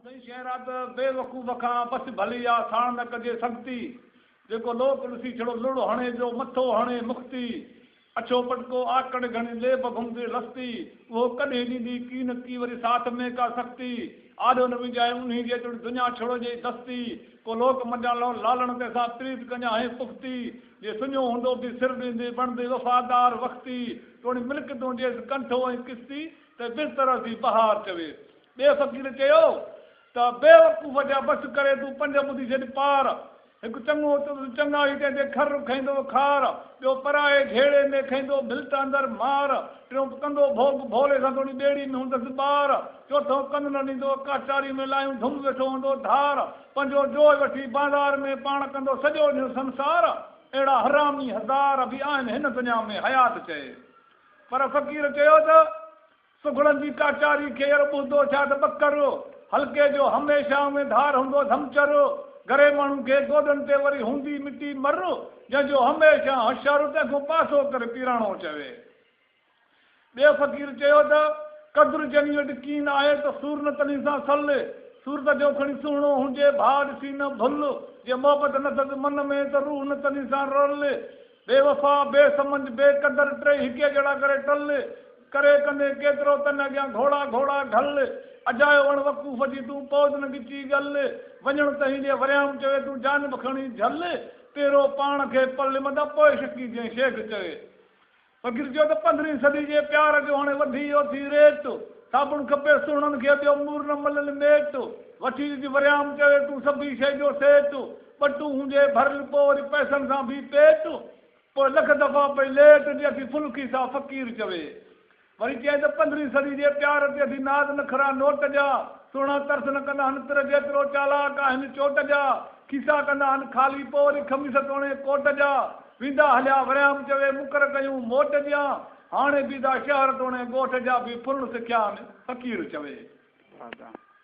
سائين شعر آ ته بي وقوف کان بس ڀلي آ ساڻ نه ڪجي سنگتي، جيڪو لوڪ ڏسي ڇڙو لڙ هڻي جو مٿو هڻي مختي، اڇو پٽڪو آڪڙ گهڻي ليب گهمندي لستي، اهو ڪڏهن ڏيندي ڪي نه ڪي وري ساٿ ۾ ڪا سختي، آڏو نه وڃائي انهي جي توڙي دنيا ڇڙو ڏئي دستي، ڪو لوڪ منجهان لو لالڻ تنهن سان پريت ڪنجان هين پختي، جي سڃو هوندو به سر ڏيندي بڻندي وفادار وختي، توڻي ملڪيتون ڏيس ڪنٺو ۽ ڪستي، ته بستر ٿي بهار چوي. ٻئي فقير چيو ته بيوقوف جا بس ڪري تون پنج ٻڌي ڇڏ پار. هڪ چڱو چوندس چڱائي تنهن تي کر کئيندو کار، ٻيو پرائي جهيڙي ۾ کئيندو ڀلت اندر مار، ٽيون ڪندو ڀوڳ ڀولي سان توڻي ٻيڙي ۾ هوندس ٻار، چوٿون ڪن نه ڏيندو ڪاچاري ۾ لايون ڌم ويٺو هوندو ڌار، پنجون جوء وٺي بازار ۾ پاڻ ڪندو سڄو ڏينهن سنسار. اهڙا حرامي هزار به آهن هن دنيا ۾ حيات چئي. پر فقير چيو ته. سگهڙن جي ڪاچاري کي ير ٻڌو ڇا ته ٻڪر، حلقي جو هميشه ۾ ڌار هوندو ڌمچر، گري ماڻهو کي گوڏن تي وري هوندي مٽي مر، جنهن جو هميشه حشر تنهن کان پاسو ڪر پيراڻو چوي. ٻئي فقير چيو ته، قدر جني وٽ ڪين آهي ته سور نه تنهين سان سل، صورت جو کڻي سهڻو هجي ڀاء ڏسي نه ڀل، جي محبت نه ٿس من ۾ ته روح نه تنهين سان رل، بي وفا، بي سمجهه، بي قدر، ٽيئي هڪي جهڙا ڪري ٽل، ڪري ڪندين ڪيترو تن اڳيان گهوڙا گهوڙا گهل، اجايو وڻ وقوف جي تون پوز نه ڳچي ڳل، وڃڻ تنهين ڏي وريام چوي تون جانب کڻي جهل، پيرو پاڻ کي پل متان پوء شڪي جئين شيخ چوي. فقير چيو ته پندرهين صدي جي پيار جو هاڻي وڌي ويو ٿي ريٽ، صابڻ کپي سهڻن کي ٻيو مور نه ملن ميٽ، وٺي ڏج وريام چوي تون سڀئي شيء جو سيٽ، ٻٽون هجي ڀريل پوء وري پئسن سان ڀي پيٽ، پوء لک دفعا پئي ليٽ جي اٿي ڦل کيسا فقير چوي. وري چيائين ته پندرهين صدي جي پيار تي اٿي ناز نخرا نوٽ جا، سهڻا ترس نه ڪندا هن تر جيترو چالاڪ آهن چوٽ جا، کيسا ڪندا هن خالي پوء وري خميس توڻي ڪوٽ جا، ويندا هليا وريام چوي مڪر ڪيون موٽ جيان، هاڻي بيدا شهر توڻي ڳوٺ جا ڀي ڦرڻ سکيا آهن فقير چوي. وادا.